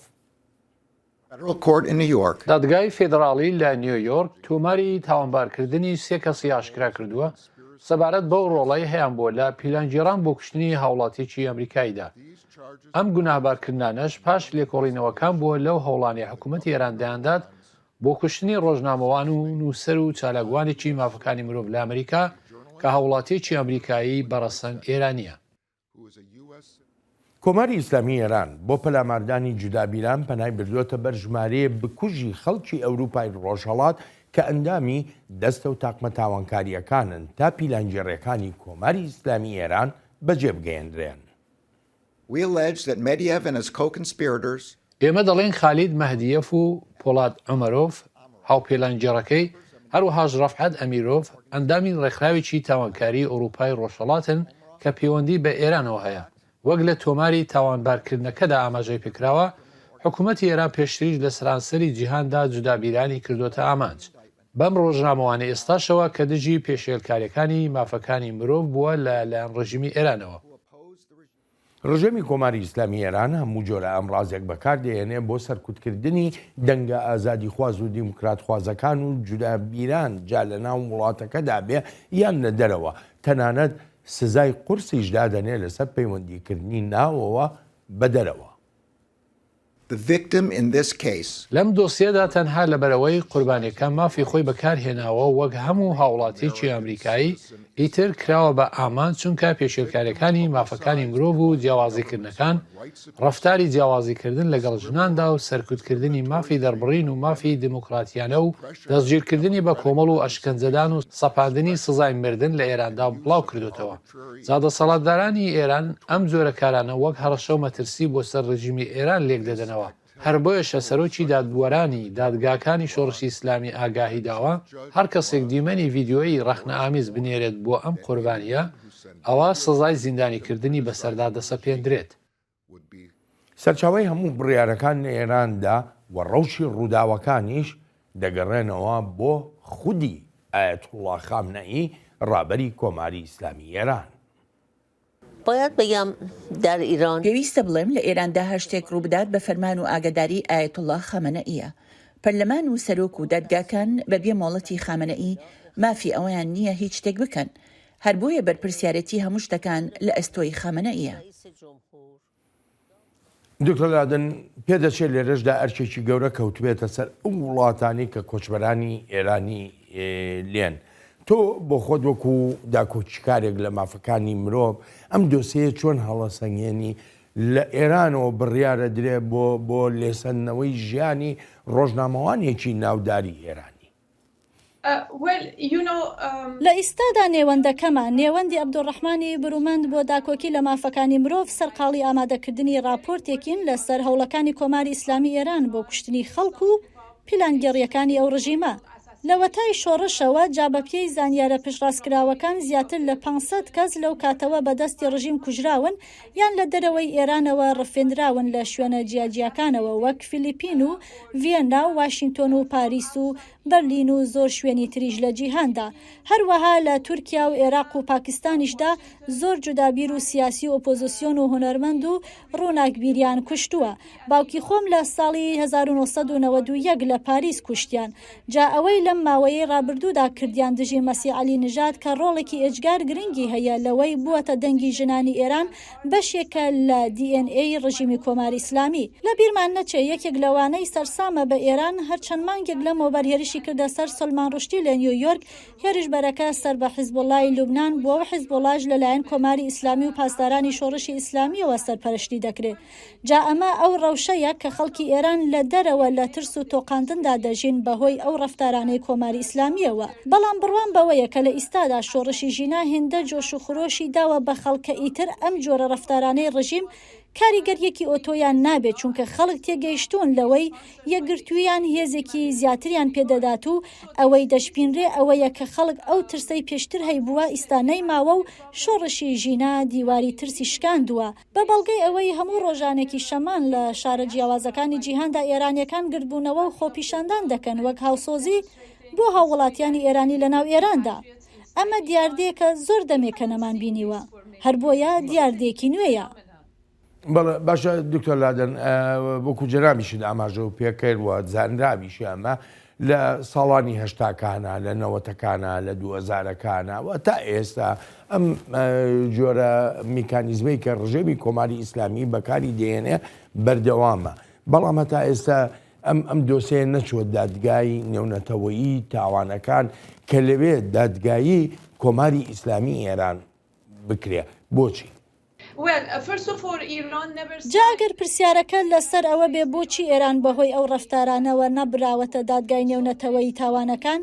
دادگای فیدراڵی لە نیویۆرک تۆماری تاوانبارکردنی سێ کەسی ئاشکرا کردووە سەبارەت بەو ڕۆڵەی هەیانبووە لە پیلانگێڕان بۆ کوشتنی هاوڵاتییەکی ئەمریکاییدا. ئەم گوناهبارکردنانەش پاش لێکۆڵینەوەکان بووە لەو هەوڵانەی حکومەتی ئێران دەیاندات بۆ کوشتنی ڕۆژنامەوان و نووسەر و چالاکوانێکی مافەکانی مرۆڤ لە ئەمریکا کە هاوڵاتییەکی ئەمریکایی بە ڕەسەن ئێرانییە. کۆماری ئیسلامی ئێران بۆ پەلاماردانی جودابیران پەنای بردووەتە بەر ژمارەیە بکوژی خەڵکی ئەوروپای ڕۆژهەڵات کە ئەندامی دەستە و تاقمە تاوانکارییەکانن تا پیلانگێڕیەکانی کۆماری ئیسلامی ئێران بەجێ بگەیەندرێن. ئێمە دەڵێین خالید مەهدییەف و پۆڵاد عومەرۆڤ، هاوپیلانگێڕەکەی، هەروەهاش ڕەفعەت ئەمیرۆڤ، ئەندامی ڕێکخراوێکی تاوانکاریی ئەوروپای ڕۆژهەڵاتن کە پەیوەندی بە ئێرانەوە هەیە. وەک لە تۆماری تاوانبارکردنەکەدا ئاماژەی پێکراوە، حکومەتی ئێران پێشتریش لە سەرانسەری جیهاندا جودابیرانی کردۆتە ئامانج. بەم ڕۆژنامەوانەی ئێستاشەوە کە دژی پێشێلکارییەکانی مافەکانی مرۆڤ بووە لە لایەن ڕژیمی ئێرانەوە. ڕژێمی کۆماری ئیسلامی ئێران هەموو جۆرە ئامڕازێک بەکار دەهێنێ بۆ سەرکوتکردنی دەنگە ئازادیخواز و دیموکراتخوازەکان و جودابیران جا لە ناو وڵاتەکەدا بێ یان لە دەرەوە، تەنانەت سزای قورسیش دادەنێ لەسەر پەیوەندیکردنی ناوەوە بە دەرەوە. The victim in this case. لەم دۆسیەدا تەنها لەبەرئەوەی قوربانیەکە مافی خۆی بەکارهێناوە وەک هەموو هاوڵاتیەکی ئەمریکایی ئیتر کراوە بە ئامانج چونکە پێشێلکاریەکانی مافەکانی مرۆڤ و جیاوازیکردنەکان ڕەفتاری جیاوازیکردن لەگەڵ ژناندا و سەرکوتکردنی مافی دەربڕین و مافی دیموکراتیانە و دەستگیرکردنی بە کۆمەڵ و ئەشکەنجەدان و سەپاندنی سزای مردن لە ئێراندا بڵاوکردۆتەوە. جا دەسەڵاتدارانی ئێران ئەم جۆرە کارانە وەک هەڕەشە و مەترسی بۆ سەر ڕێژیمی ئێران لێک دەدەنەوە. هەر بۆیەشە سەرۆکی دادوەرانی دادگاکانی شۆڕشی ئیسلامی ئاگاهی داوە، هەر کەسێک دیمەنی ڤیدیۆیی ڕەخنەئامیز بنێرێت بۆ ئەم قوربانییە، ئەوا سزای زیندانیکردنی بەسەردا دەسەپێندرێت. سەرچاوەی هەموو بڕیارەکان لە ئێراندا و ڕەوشی ڕووداوەکانیش دەگەڕێنەوە بۆ خودی ئایەتوڵڵا خامنەئی ڕابەری کۆماری ئیسلامی ئێران. باید بگم در ایران. پێویستە بڵێم لە ئێراندا هەر شتێک ڕووبدات بە فەرمان و ئاگاداریی ئایەتوڵڵا خامەنەئییە. پەرلەمان و سەرۆک و دادگاکان بە بێ مۆڵەتی خامەنەئی مافی ئەوەیان نییە هیچ شتێک بکەن. هەر بۆیە بەرپرسیارێتی هەموو شتەکان لە ئەستۆی خامەنەئیە. دکتۆر لادن، پێدەچێت لێرەشدا ئەرکێکی گەورە کەوتبێتە سەر ئەو وڵاتانەی کە کۆچبەرانی ئێرانی لێن. تۆ بۆ خۆت وەکو داکۆکیکارێک لە مافەکانی مرۆڤ ئەم دۆسێیە چۆن هەڵەسەنگێنی؟ لە ئێرانەوە بڕیارە درێ بۆ بۆ لێسەندنەوەی ژیانی ڕۆژنامەوانێکی ناوداری ئێرانی. لە ئیستادا نێوەندەکەمان، نێوەندی عەبدولڕەحمانی برومەند بۆ داکۆکی لە مافەکانی مرۆڤ، سەرقاڵی ئامادەکردنی ڕاپۆرتێکین لە سەر هەوڵەکانی کۆماری ئیسلامی ئێران بۆ کوشتنی خەڵک و پیلانگێڕییەکانی ئەو ڕژیمە. لەوەتای شۆڕشەوە، جا بە پێی زانیارە پشتڕاستکراوەکان زیاتر لە 500 کەس لەو کاتەوە بە دەستی ڕژیم کوژراون یان لە دەرەوەی ئێرانەوە ڕفێندراون لە شوێنە جیاجیاکانەوە وەک فیلیپین و ڤیەننا و واشینتۆن و پاریس و بەرلین و زۆر شوێنی تریش لە جیهاندا. هەروەها لە تورکیا و ئێراق و پاکستانیشدا زۆر جودابیر و سیاسی و ئۆپۆزسیۆن و هونەرمەند و ڕووناکبیریان کوشتووە. باوکی خۆم لە ساڵی 1991 لە پاریس کوشتیان. جا ئەوەی لەم ماوەیەی ڕابردوودا کردیان دژی مەسیح عەلی نژاد کە ڕۆڵێکی ئێجگار گرنگی هەیە لەوەی بووەتە دەنگی ژنانی ئێران بەشێکە لە دی ئێن ئێی ڕژیمی کۆماری ئیسلامی. لە بیرمان نەچێ یەکێک لەوانەی سەرسامە بە ئێران هەر چەند مانگێک لەمەوبەر هێرشی. هێرشی کردە سەر سەلمان ڕوشدی لە نیویۆرک، هێرشبەرەکە سەر بە حیزبوڵڵای لوبنان بووە و حیزبوڵڵاش لەلایەن کۆماری ئیسلامی و پاسدارانی شۆڕشی ئیسلامییەوە سەرپەرشتی دەکرێ. جا ئەمە ئەو ڕەوشەیە کە خەڵکی ئێران لە دەرەوە لە ترس و تۆقاندندا دەژین بە هۆی ئەو ڕەفتارانەی کۆماری ئیسلامییەوە. بەڵام بڕوام بەوەیە کە لە ئیستادا شۆڕشی ژینا هێندە جۆش و خرۆشی داوە بە خەڵک کە ئیتر ئەم جۆرە ڕەفتارانەی ڕژیم کاریگەرییەکی ئۆتۆیان نابێت چونکە خەڵک تێگەیشتوون لەوەی یەکگرتووییان هێزێکی زیاتریان پێدەدات و ئەوەی دەشبینرێ ئەوەیە کە خەڵک ئەو ترسەی پێشتر هەیبووە ئیستا نەیماوە و شۆڕشی ژینا دیواری ترسی شکاندووە بە بەڵگەی ئەوەی هەموو ڕۆژانێکی شەمان لە شارە جیاوازەکانی جیهاندا ئێرانیەکان گردبوونەوە و خۆپیشاندان دەکەن وەک هاوسۆزی بۆ هاووڵاتیانی ئێرانی لەناو ئێراندا. ئەمە دیاردەیەکە زۆر دەمێکە نەمانبینیوە، هەر بۆیە دیاردەیەکی نوێیە. بەڵێ باشە دکتۆر لادەن وەکو جەنابیشت ئاماژە و پێکرد و زانراویشە ئەمە لە ساڵانی هەشتاکانە لە نەوەتەکانە لە دووەزارەکانە و تا ئێستا ئەم جۆرە میکانیزمەی کە ڕژێمی کۆماری ئیسلامی بەکاری دێنێ بەردەوامە بەڵام هەتا ئێستا ئەم ئەم دۆسێیە نەچووە دادگای نێونەتەوەیی تاوانەکان کە لەوێ دادگایی کۆماری ئیسلامی ئێران بکرێ بۆچی؟ جا ئەگەر پرسیارەکە لەسەر ئەوە بێ بۆچی ئێران بەهۆی ئەو ڕەفتارانەوە نەبراوەتە دادگای نێونەتەوەیی تاوانەکان،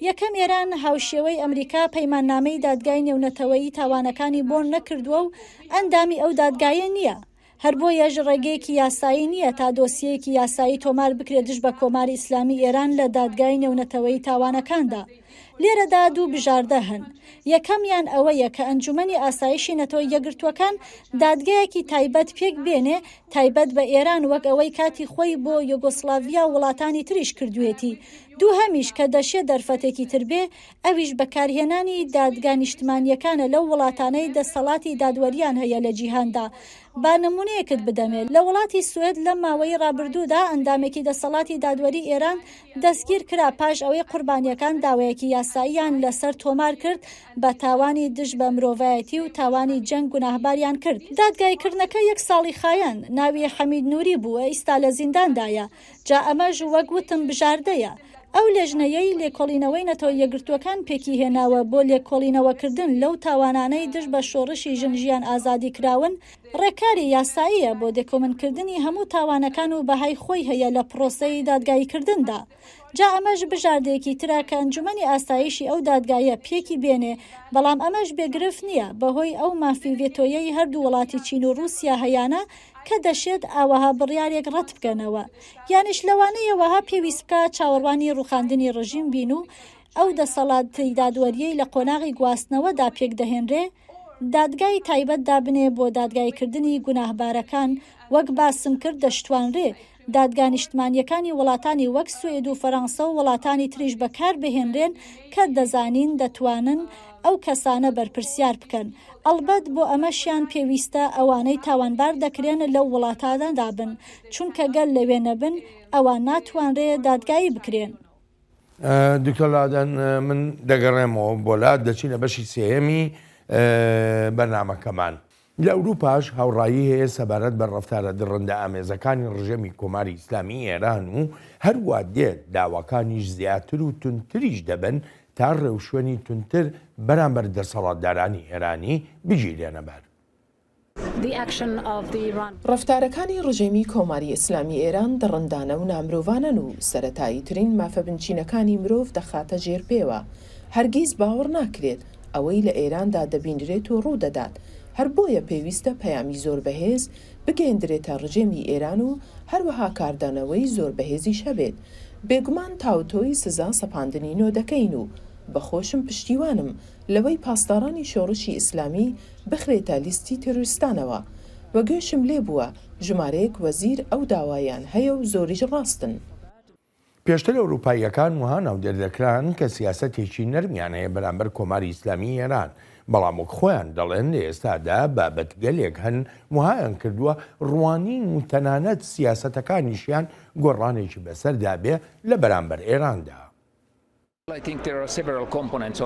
یەکەم ئێران هاوشێوەی ئەمریکا پەیماننامەی دادگای نێونەتەوەیی تاوانەکانی بۆن نەکردووە و ئەندامی ئەو دادگایە نییە، هەر بۆیەش ڕێگەیەکی یاسایی نییە تا دۆسیەیەکی یاسایی تۆمار بکرێت دژ بە کۆماری ئیسلامی ئێران لە دادگای نێونەتەوەیی تاوانەکاندا. لێرەدا دوو بژاردە هەن. یەکەمیان ئەوەیە کە ئەنجومەنی ئاسایشی نەتەوە یەکگرتووەکان دادگایەکی تایبەت پێک بێنێ تایبەت بە ئێران وەک ئەوەی کاتی خۆی بۆ یۆگۆسلاڤیا و وڵاتانی تریش کردوویەتی. دووهەمیش کە دەشێ دەرفەتێکی تر بێ ئەویش بەکارهێنانی دادگا نیشتمانییەکانە لەو وڵاتانەی دەسەڵاتی دادوەرییان هەیە لە جیهاندا. با نموونەیەکت بدەمێ، لە وڵاتی سوێد لەم ماوەی ڕابردوودا ئەندامێکی دەسەڵاتی دادوەری ئێران دەستگیر کرا پاش ئەوەی قوربانییەکان داوایەکی یاساییان لەسەر تۆمار کرد بە تاوانی دژ بە مرۆڤایەتی و تاوانی جەنگ گوناهباریان کرد. دادگاییکردنەکە یەک ساڵی خایاند. ناوی حەمید نوری بوو، ئیستا لە زینداندایە. جا ئەمەش وەک وتم بژاردەیە. ئەو لێژنەیەی لێکۆڵینەوەی نەتەوە یەکگرتووەکان پێکیهێناوە بۆ لێکۆڵینەوەکردن لەو تاوانانەی دژ بە شۆڕشی ژن ژیان ئازادی کراون، ڕێکاری یاساییە بۆ دێکۆمنکردنی هەموو تاوانەکان و بەهای خۆی هەیە لە پڕۆسەی دادگاییکردندا. جا ئەمەش بژاردەیەکی ترە کە ئەنجومەنی ئاسایشی ئەو دادگایە پێکی بێنێ، بەڵام ئەمەش بێ گرفت نییە بەهۆی ئەو مافی ڤێتۆیەی هەردوو وڵاتی چین و ڕووسیا هەیانە کە دەشێت ئاوەها بڕیارێک ڕەت بکەنەوە یانیش لەوانەیە وەها پێویست بکا چاوەڕوانی ڕووخاندنی ڕژیم بین و ئەو دەسەڵاتی دادوەریەی لە قۆناغی گواستنەوەدا پێکدەهێنرێ دادگای تایبەت دابنێ بۆ دادگایکردنی گوناهبارەکان وەک باسم کرد دەشتوانرێ دادگا نیشتمانییەکانی وڵاتانی وەک سوئید و فەرانسە و وڵاتانی تریش بەکار بهێنرێن کە دەزانین دەتوانن ئەو کەسانە بەرپرسیار بکەن. ئەڵبەت بۆ ئەمەشیان پێویستە ئەوانەی تاوانبار دەکرێن لەو وڵاتانەدا بن، چونکە گەر لەوێ نەبن ئەوا ناتوانرێ دادگایی بکرێن. دکتۆر لادەن من دەگەڕێمەوە بۆ لات، دەچینە بەشی سێیەمی بەرنامەکەمان. لە ئەوروپاش هاوڕایی هەیە سەبارەت بە ڕەفتارە دڕندەئامێزەکانی ڕژێمی کۆماری ئیسلامی ئێران و هەروا دێت داواکانیش زیاتر و توندتریش دەبن تا ڕێوشوێنی توندتر بەرامبەر دەسەڵاتدارانی ئێرانی بگیرێنە بەر. ڕەفتارەکانی ڕژێمی کۆماری ئیسلامی ئێران دڕندانە و نامرۆڤانەن و سەرەتاییترین مافە بنچینەکانی مرۆڤ دەخاتە ژێر پێوە. هەرگیز باوەڕ ناکرێت ئەوەی لە ئێراندا دەبینرێت و ڕوودەدات، هەر بۆیە پێویستە پەیامی زۆر بەهێز بگەیەندرێتە ڕژێمی ئێران و هەروەها کاردانەوەی زۆر بەهێزیش هەبێت. بێگومان تاوتۆی سزا سەپاندنی نۆ دەکەین و بە خۆشم پشتیوانم لەوەی پاسدارانی شۆڕشی ئیسلامی بخرێتە لیستی تێرۆریستانەوە و گوێشم لێ بووە ژمارەیەک وەزیر ئەو داوایەیان هەیە و زۆریش ڕاستن. پێشتر ئەوروپاییەکان وەها ناودێر دەکران کە سیاسەتێکی نەرمیان هەیە بەرامبەر کۆماری ئیسلامیی ئێران، بەڵام وەک خۆیان دەڵێن لە ئێستادا بابەتگەلێک هەن وەهایان کردووە ڕوانین و تەنانەت سیاسەتەکانیشیان گۆڕانێکی بەسەردا بێ لە بەرامبەر ئێراندا.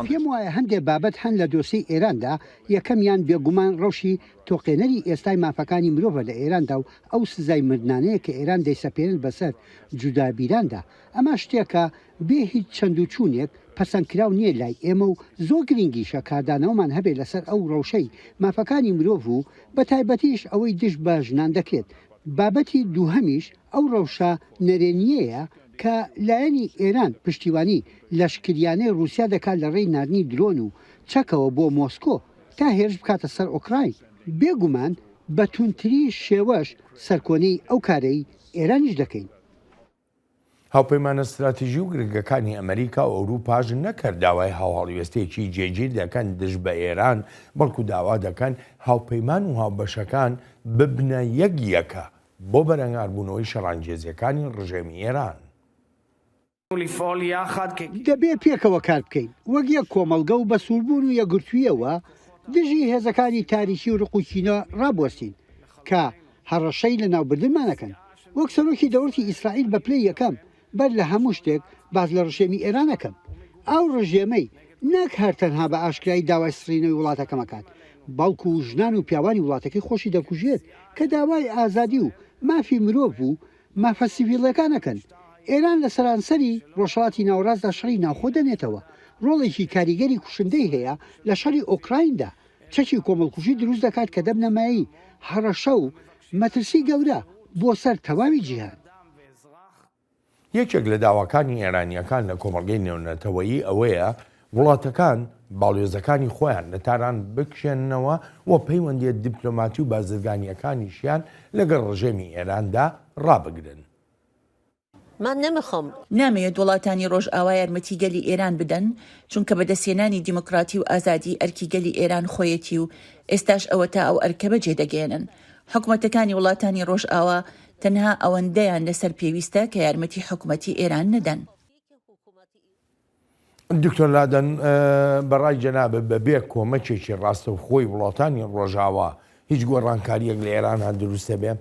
پێم وایە هەندێ بابەت هەن لە دۆسێی ئێراندا، یەکەمیان بێگومان ڕەوشی تۆقێنەری ئێستای مافەکانی مرۆڤە لە ئێراندا و ئەو سزای مردنانەیە کە ئێران دەیسەپێنێت بەسەر جودابیراندا. ئەمە شتێکە بێ هیچ چەند و چوونێک پەسەندکراو نییە لای ئێمە و زۆر گرنگیشە کاردانەوەمان هەبێت لەسەر ئەو ڕەوشەی مافەکانی مرۆڤ و بەتایبەتیش ئەوەی دژ بە ژنان دەکرێت. بابەتی دووهەمیش ئەو ڕەوشە نەرێنییەیە کە لایەنی ئێران پشتیوانی لەشکریانەی ڕووسیا دەکات لە ڕێی ناردنی درۆن و چەکەوە بۆ مۆسکۆ تا هێرش بکاتە سەر ئۆکراین، بێ گومان بە توندترین شێوەش سەرکۆنەی ئەو کارەی ئێرانیش دەکەین. هاوپەیمانە ستراتیژی و گرنگەکانی ئەمریکا و ئەوروپاش نەک هەر داوای هاوهەڵوێستەیەکی جێگیر دەکەن دژ بە ئێران، بەڵکو داوا دەکەن هاوپەیمان و هاوبەشەکان ببنە یەک یەکە بۆ بەرەنگاربوونەوەی شەڕانگێزییەکانی ڕژێمی ئێران. دەبێ پێکەوە کار بکەین وەک یەک کۆمەڵگە و بە سووربوون و یەکگرتوویەوە دژی هێزەکانی تاریکی و ڕق و کینە ڕابوەستین کە هەڕەشەی لەناوبردنمان ئەکەن. وەک سەرۆکی دەوڵەتی ئیسرائیل بە پلەی یەکەم بەر لە هەموو شتێک باس لە ڕژێمی ئێران ئەکەم. ئەو ڕژێمەی نەک هەر تەنها بە ئاشکرایی داوای سڕینەوەی وڵاتەکەم ئەکات، بەڵکو ژنان و پیاوانی وڵاتەکەی خۆشی دەکوژێت کە داوای ئازادی و مافی مرۆڤ و مافە سیڤیلەکان ئەکەن. ئێران لە سەرانسەری ڕۆژهەڵاتی ناوەڕاستدا شەڕی ناوخۆ دەنێتەوە، ڕۆڵێکی کاریگەری کوشندەی هەیە لە شەڕی ئۆکرایندا، چەکی کۆمەڵکوژی دروست دەکات کە دەبنە مایەی هەڕەشە و مەترسی گەورە بۆ سەر تەواوی جیهان. یەکێک لە داواکانی ئێرانییەکان لە کۆمەڵگەی نێونەتەوەیی ئەوەیە وڵاتەکان باڵیۆزەکانی خۆیان لە تاران بکشێننەوە و پەیوەندییە دیپلۆماتی و بازرگانییەکانیشیان لەگەڵ ڕژێمی ئێراندا ڕابگرن. من نمیخوام. نامەوێت وڵاتانی ڕۆژئاوا یارمەتی گەلی ئێران بدەن، چونکە بەدەستهێنانی دیموکراتی و ئازادی ئەرکی گەلی ئێران خۆیەتی و ئێستاش ئەوەتا ئەو ئەرکە بەجێ دەگەیەنن. حکومەتەکانی وڵاتانی ڕۆژئاوا تەنها ئەوەندەیان لەسەر پێویستە کە یارمەتی حکومەتی ئێران نەدەن. دکتۆر لادەن، بەڕای جەنابت بە بێ کۆمەکێکی ڕاستەوخۆی وڵاتانی ڕۆژاوا هیچ گۆڕانکارییەک لە ئێران دروست دەبێ؟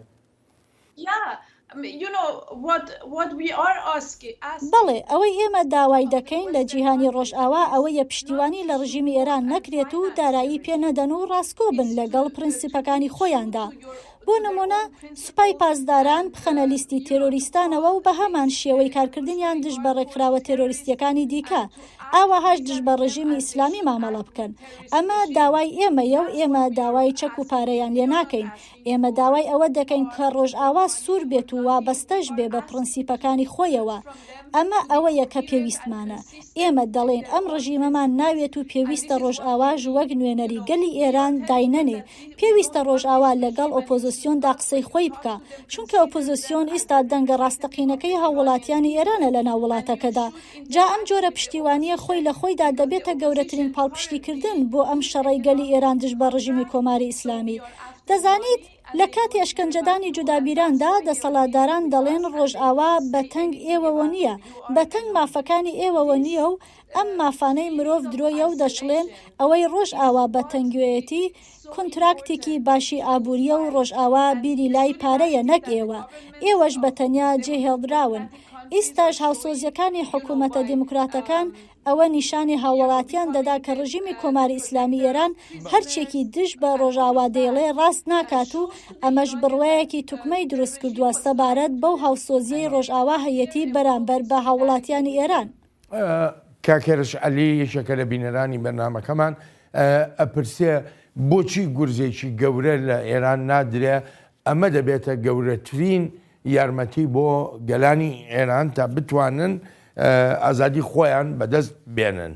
بەڵێ، ئەوەی ئێمە داوای دەکەین لە جیهانی ڕۆژئاوا ئەوەیە پشتیوانی لە ڕژیمی ئێران نەکرێت و دارایی پێ نەدەن و ڕاستگۆ بن لەگەڵ پرنسیپەکانی خۆیاندا. بۆ نموونە سوپای پاسداران بخەنە لیستی تێرۆریستانەوە و بەهەمان شێوەی کارکردنیان دژ بە ڕێکخراوە تێرۆریستییەکانی دیکە، ئاوەهاش دژ بە ڕژیمی ئیسلامی مامەڵە بکەن. ئەمە داوای ئێمەیە و ئێمە داوای چەک و پارەیان لێ ناکەین. ئێمە داوای ئەوە دەکەین کە ڕۆژئاوا سوور بێت و وابەستەش بێ بە پڕنسیپەکانی خۆیەوە. ئەمە ئەوەیە کە پێویستمانە. ئێمە دەڵێین ئەم ڕژیمەمان ناوێت و پێویستە ڕۆژئاواش وەک نوێنەری گەلی ئێران داینەنێ. پێویستە ڕۆژئاوا لەگەڵ ئۆپۆزسیۆندا قسەی خۆی بکا. چونکە ئۆپۆزسیۆن ئیستا دەنگە ڕاستەقینەکەی هاووڵاتیانی ئێرانە لەناو وڵاتەکەدا. جا ئەم جۆرە پشتیوانییە خۆی لە خۆیدا دەبێتە گەورەترین پاڵپشتیکردن بۆ ئەم شەڕەی گەلی ئێران دژ بە ڕژیمی کۆماری ئیسلامی. دەزانیت، لە کاتی ئەشکەنجەدانی جودابیراندا دەسەڵاتداران دەڵێن ڕۆژئاوا بە تەنگ ئێوەوە نییە، بە تەنگ مافەکانی ئێوەوە نییە و ئەم مافانەی مرۆڤ درۆیە و دەشڵێن ئەوەی ڕۆژئاوا بە تەنگوێیەتی کونتراکتێکی باشی ئابوورییە و ڕۆژئاوا بیری لای پارەیە نەک ئێوە، ئێوەش بە تەنیا جێهێڵدراون. ئیستاش هاوسۆزییەکانی حکوومەتە دیموکراتەکان ئەوە نیشانی هاووڵاتیان دەدا کە ڕژیمی کۆماری ئیسلامی ئێران هەرچیەکی دژ بە ڕۆژئاوا دەیڵێ ڕاست ناکات و ئەمەش بڕوایەکی توکمەی دروست کردووە سەبارەت بەو هاوسۆزییەی ڕۆژئاوا هەیەتی بەرامبەر بە هاووڵاتیانی ئێران. کاک هێرش عەلی یەکێکە لە بینەرانی بەرنامەکەمان ئەپرسێ بۆچی گورزێکی گەورە لە ئێران نادرێ ئەمە دەبێتە گەورەترین یارمەتی بۆ گەلانی ئێران تا بتوانن ئازادی خۆیان بەدەست بێنن.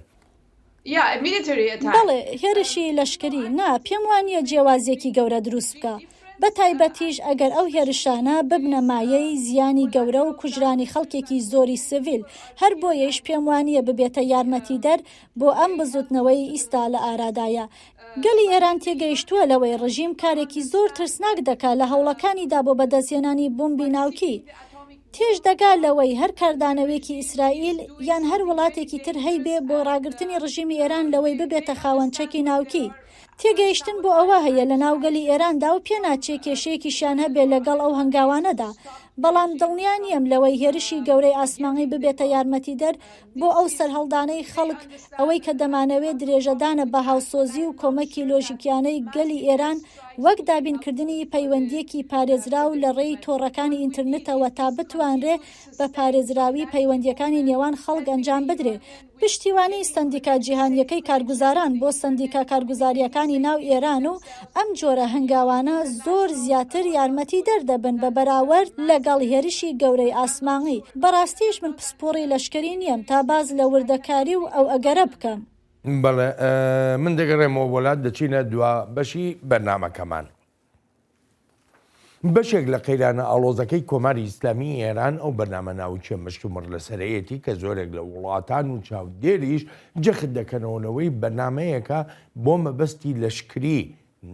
بەڵێ، هێرشی لەشکری، نا، پێم وا نییە جیاوازییەکی گەورە دروست بکا، بە تایبەتیش ئەگەر ئەو هێرشانە ببنە مایەی زیانی گەورە و کوژرانی خەڵکێکی زۆری سڤیل، هەر بۆیەیش پێم وا نییە ببێتە یارمەتیدەر بۆ ئەم بزووتنەوەی ئیستا لە ئارادایە. گەلی ئێران تێگەیشتووە لەوەی ڕژیم کارێکی زۆر ترسناک دەکا لە هەوڵەکانیدا بۆ بەدەستهێنانی بۆمبی ناوکی. تێش دەگا لەوەی هەر کاردانەوەیەکی ئیسرائیل یان هەر وڵاتێکی تر هەیبێ بۆ ڕاگرتنی ڕژیمی ئێران لەوەی ببێتە خاوەن چەکی ناوکی. تێگەیشتن بۆ ئەوە هەیە لە ناو گەلی ئێراندا و پێناچێ کێشەیەکیشیان هەبێ لە گەڵ ئەو هەنگاوانەدا. بەڵام دڵنیا نییەم لەوەی هێرشی گەورەی ئاسمانی ببێتە یارمەتیدەر بۆ ئەو سەرهەڵدانەی خەڵک، ئەوەی کە دەمانەوێت درێژەدانە بە هاوسۆزی و کۆمەکی لۆژیکیانەی گەلی ئێران وەک دابینکردنی پەیوەندییەکی پارێزراو لە ڕێی تۆڕەکانی ئینترنتەوە تا بتوانرێ بە پارێزراوی پەیوەندییەکانی نێوان خەڵک ئەنجام بدرێ. پشتیوانی سەندیکا جیهانییەکەی کارگوزاران بۆ سەندیکا کارگوزارییەکانی ناو ئێران و ئەم جۆرە هەنگاوانە زۆر زیاتر یارمەتیدەر دەبن بە بەراوەرد لەگەڵ هێرشی گەورەی ئاسمانی. بەڕاستیش من پسپۆڕی لەشکری نییەم تا باس لە وردەکاری و ئەو ئەگەرە بکەم. بەڵێ من دەگەڕێمەوە بۆ لات دەچینە دوا بەشی بەرنامەکەمان. بەشێک لە قەیرانە ئاڵۆزەکەی کۆماری ئیسلامیی ئێران ئەو بەرنامە ناوکیە مشتومڕ لەسەرەیەتی کە زۆرێک لە وڵاتان و چاودێریش جەخت دەکەنەوە لەوەی بەرنامەیەکە بۆ مەبەستی لەشکری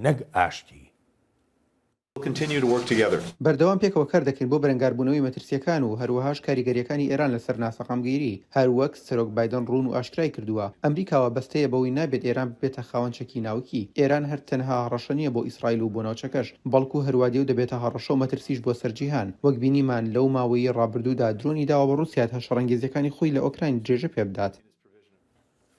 نەک ئاشتی. بەردەوام پێکەوە کار دەکەین بۆ بەرەنگاربوونەوەی مەترسییەکان و هەروەهاش کاریگەرییەکانی ئێران لەسەر ناسەقامگیری، هەروەک سەرۆک بایدن ڕوون و ئاشکرای کردووە، ئەمریکا وابەستەیە بەوەی نابێت ئێران ببێتە خاوەن چەکی ناوکی. ئێران هەر تەنها هەڕەشە نییە بۆ ئیسرائیل و بۆ ناوچەکەش، بەڵکو هەروا دێ و دەبێتە هەڕەشە و مەترسیش بۆ سەر جیهان. وەک بینیمان لەو ماوەیەی ڕابردوودا درۆنی داوە بە ڕووسیا تا شەڕەنگێزییەکانی خۆی لە ئۆکراین درێژە پێبدات.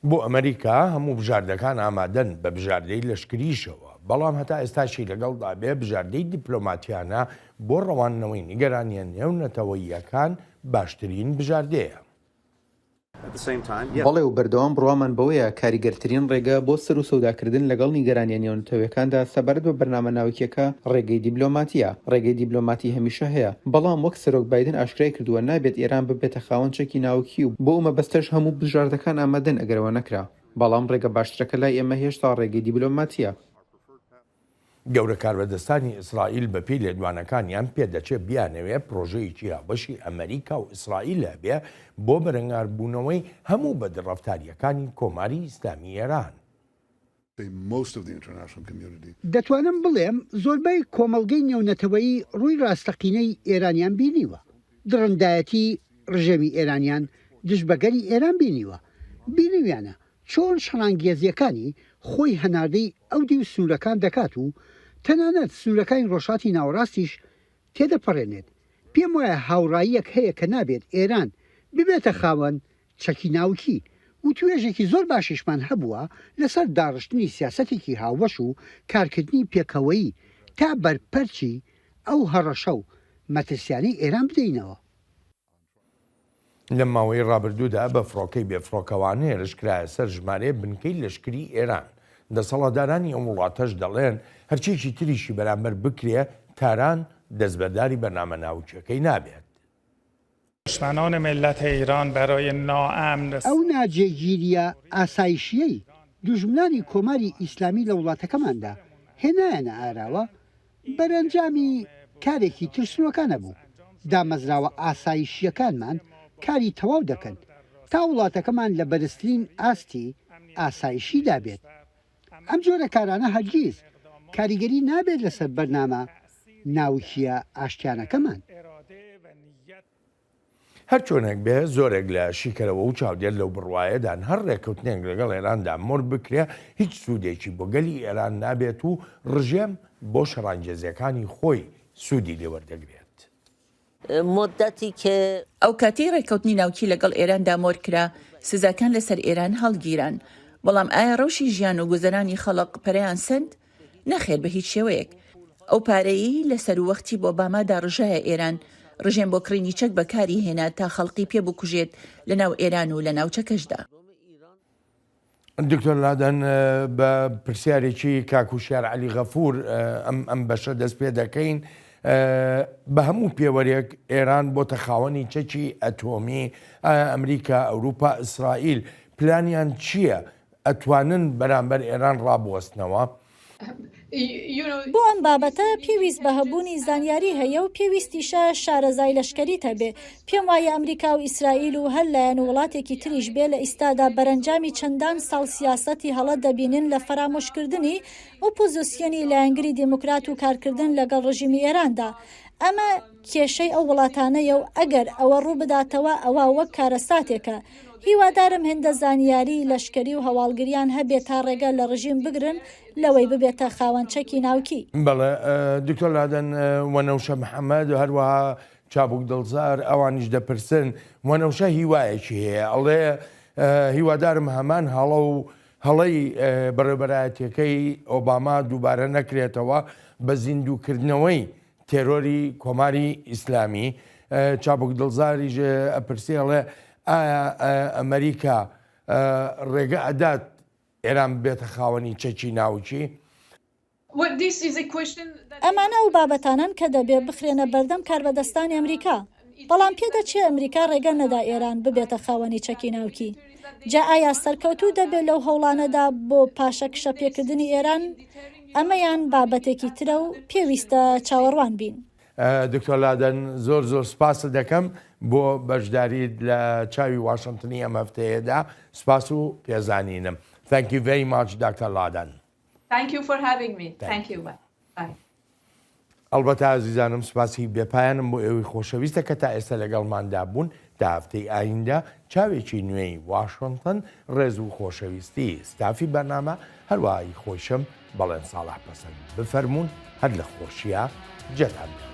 بۆ ئەمریکا هەموو بژاردەکان ئامادەن، بە بژاردەی لەشکریشەوە، بەڵام هەتا ئێستاشی لەگەڵدا بێ بژاردەی دیپلۆماتیانە بۆ ڕەواندنەوەی نیگەرانییە نێونەتەوەییەکان باشترین بژاردەیە. بەڵێ و بەردەوام بڕوامان بەوەیە کاریگەرترین ڕێگە بۆ سەروسەوداکردن لەگەڵ نیگەرانییە نێونەتەوەیەکاندا سەبارەت بە بەرنامە ناوکییەکە ڕێگەی دیبلۆماتییە. ڕێگەی دیبلۆماتی هەمیشە هەیە، بەڵام وەک سەرۆک بایدن ئاشکرای کردووە نابێت ئێران ببێتە خاوەن چەکی ناوکی و بۆ ئەو مەبەستەش هەموو بژاردەکان ئامادەن ئەگەر ئەوە نەکرا. بەڵام ڕێگە باشترەکە لای ئێمە هێشتا ڕێگەی دیبلۆماتییە. گەورە کاربەدەستانی ئیسرائیل بە پێی لێدوانەکانیان پێدەچێ بیانەوێ پرۆژەیەکی هاوبەشی ئەمەریکا و ئیسرائیل هەبێ بۆ بەرەنگاربوونەوەی هەموو بەدڕەفتارییەکانی کۆماری ئیسلامی ئێران. دەتوانم بڵێم زۆربەی کۆمەڵگەی نێونەتەوەیی ڕووی ڕاستەقینەی ئێرانیان بینیوە، دڕندایەتی ڕژێمی ئێرانیان دژ بە گەلی ئێران بینیوە، بینیویانە چۆن شەڕانگێزییەکانی خۆی هەناردەی ئەو دیو سنوورەکان دەکات و تەنانەت سنوورەکانی ڕۆژهەڵاتی ناوەڕاستیش تێدەپەڕێنێت، پێم وایە هاوڕاییەک هەیە کە نابێت ئێران ببێتە خاوەن چەکی ناوکی، وتوێژێکی زۆر باشیشمان هەبووە لەسەر داڕشتنی سیاسەتێکی هاوبەش و کارکردنی پێکەوەیی تا بەرپەرچی ئەو هەڕەشە و مەترسیانەی ئێران بدەینەوە. لەم ماوەی ڕابردوودا بە فڕۆکەی بێفڕۆکەوان هێرش کرایە سەر ژمارەیە بنکەی لەشکری ئێران، دەسەڵاتدارانی ئەم وڵاتەش دەڵێن هەرچیەکی تریشی بەرامبەر بکرێ تاران دەستبەرداری بەرنامە ناوکیەکەی نابێت. ئەو ناجێگیرییە ئاسایشییەی دوژمنانی کۆماری ئیسلامی لە وڵاتەکەماندا هێنایانە ئاراوە، بەرەنجامی کارێکی ترسنۆکانە بوو، دامەزراوە ئاسایشییەکانمان کاری تەواو دەکەن تا وڵاتەکەمان لە بەرزترین ئاستی ئاسایشیدا بێت. ئەم جۆرە کارانە هەرگیز کاریگەری نابێت لەسەر بەرنامە ناوکییە ئاشتیانەکەمان. هەرچۆنێک بێ زۆرێک لە شیکەرەوە و چاودێر لەو بڕوایەدان هەر ڕێککەوتنێک لەگەڵ ئێراندا مۆر بکرێ هیچ سوودێکی بۆ گەلی ئێران نابێت و ڕژێم بۆ شەڕانگێزیەکانی خۆی سوودی لێ وەردەگرێت. ئەو کاتەی ڕێککەوتنی ناوکی لەگەڵ ئێراندا مۆر کرا، سزاکان لەسەر ئێران هەڵگیران. بەڵام ئایا ڕەوشی ژیان و گوزەرانی خەڵک پەرەیان سەند؟ نەخێر بە هیچ شێوەیەک. ئەو پارەیەی لە سەروەختی ئۆبامادا ڕژایە ئێران، ڕژێم بۆ کڕینی چەک بەکاری هێنا تا خەڵقی پێ بکوژێت لە ناو ئێران و لە ناوچەکەشدا. دکتۆر لادەن بە پرسیارێکی کاک هوشیار عەلی غەفور ئەم ئەم بەشە دەست پێ دەکەین بە هەموو پێوەرێک ئێران بۆتە خاوەنی چەکی ئەتۆمی ئایا ئەمریکا ئەوروپا ئیسرائیل پلانیان چییە ئەتوانن بەرامبەر ئێران ڕابوەستنەوە؟ بۆ ئەم بابەتە پێویست بە هەبوونی زانیاری هەیە و پێویستیشە شارەزای لەشکەریت هەبێ. پێم وایە ئەمریکا و ئیسرائیل و هەر لایەن و وڵاتێکی تریش بێ لە ئیستادا بەرەنجامی چەندان ساڵ سیاسەتی هەڵە دەبینن لە فەرامۆشکردنی ئۆپۆزسیۆنی لایەنگری دێموکرات و کارکردن لەگەڵ ڕژیمی ئێراندا. ئەمە کێشەی ئەو وڵاتانەیە و ئەگەر ئەوە ڕووبداتەوە ئەوا وەک کارەساتێکە. هیوادارم هێندە زانیاریی لەشکری و هەواڵگریان هەبێ تا ڕێگە لە ڕژیم بگرن لەوەی ببێتە خاوەن چەکی ناوکی. بەڵێ دکتۆر لادەن وەنەوشە محەمەد، هەروەها. چابوک دڵزار ئەوانیش دەپرسن وەنەوشە هیوایەکی هەیە ئەڵێ هیوادارم هەمان هەڵە و هەڵەی بەڕێوبەرایەتیەکەی ئۆباما دووبارە نەکرێتەوە بە زیندووکردنەوەی تێرۆری کۆماری ئیسلامی. چابوک دڵزاریش ئەپرسێ ئەڵێ ئایا ئەمریکا ڕێگە ئەدات ئێران ببێتە خاوەنی چەکی ناوکی؟ ئەمانە ئەو بابەتانەن کە دەبێ بخرێنە بەردەم کاربەدەستانی ئەمریکا، بەڵام پێدەچێ ئەمریکا ڕێگە نەدا ئێران ببێتە خاوەنی چەکی ناوکی. جا ئایا سەرکەوتوو دەبێ لەو هەوڵانەدا بۆ پاشەکشە پێکردنی ئێران؟ ئەمەیان بابەتێکی ترە و پێویستە چاوەڕوان بین. دکتۆر لادەن زۆر زۆر سپاست دەکەم بۆ بەشداریت لە چاوی واشنتنی ئەم هەفتەیەدا سپاس و پێزانینم. Thank you very much Doctor Ladan. Thank you for having me. Thank you. Bye. ئەڵبەتە ئازیزانم سوپاسی بێپایانم بۆ ئێوەی خۆشەویستە کە تا ئێستا لەگەڵماندا بوون تا هەفتەی ئایندە چاوێکی نوێی واشنتن ڕێز و خۆشەویستی ستافی بەرنامە هەروەها ئی خۆیشم بەڵێن ساڵح پەسەند بفەرموون هەر لە خۆشیا جێتان بێ.